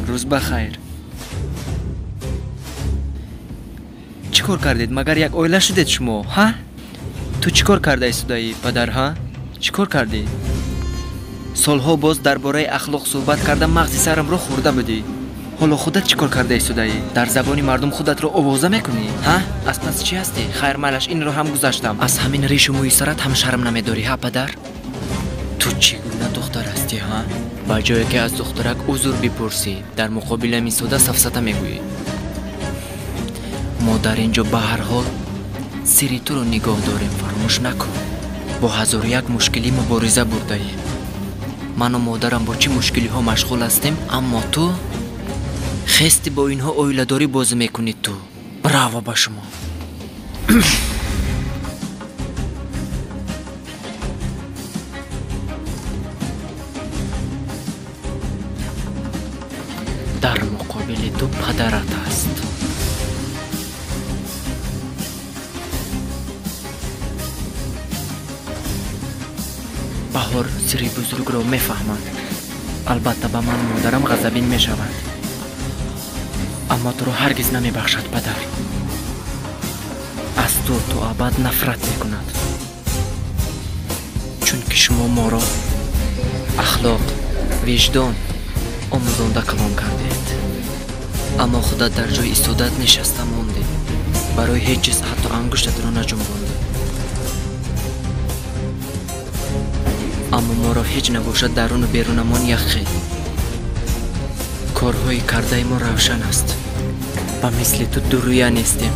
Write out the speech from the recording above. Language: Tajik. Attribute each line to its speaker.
Speaker 1: Рӯз ба хайр. Чӣ кор кардед? Магар як оила шудед шумо, ҳа? Ту чӣ кор карда истодаӣ, падар, ҳа? Чӣ кор кардӣ? Солҳо боз дар бораи ахлоқ суҳбат карда мағзи сарамро хӯрда будӣ. Ҳоло худат чӣ кор карда истодаӣ? Дар забони мардум худатро овоза мекунӣ, ҳа? Аз пас чӣ ҳастӣ? Хайр, майлаш, инро ҳам гузаштам. Аз ҳамин ришу мӯи сарат ҳам шарм намедорӣ, ҳа, падар? Ту чӣ гуна духтар ҳастӣ, ҳа? Ба ҷое ки аз духтарак узр бипурсӣ, дар муқобили мисода сафсата мегӯӣ. Мо дар ин ҷо ба ҳар ҳол сирри туро нигоҳ дорем, фаромӯш накун. Бо ҳазору як мушкилӣ мубориза бурдаем. Ману модарам бо чӣ мушкилиҳо машғул ҳастем, аммо ту хести бо инҳо оиладорӣ бозӣ мекунӣ ту. Браво ба шумо! Дар муқобили ту падарат аст. Баҳор сирри бузургро мефаҳмад. Албатта, ба ман модарам ғазабин мешавад. Аммо туро ҳаргиз намебахшад, падар. Аз ту то абад нафрат мекунад. Чунки шумо моро ахлоқ, виҷдон омӯзонда калон кардед. Аммо худат дар ҷои истодат нишаста мондӣ. Барои ҳеҷ чиз ҳатто ангуштатро наҷунбондӣ. Аммо моро ҳеҷ набошад даруну берунамон як хел. Корҳои кардаи мо равшан аст. Ба мисли ту дурӯя нестем.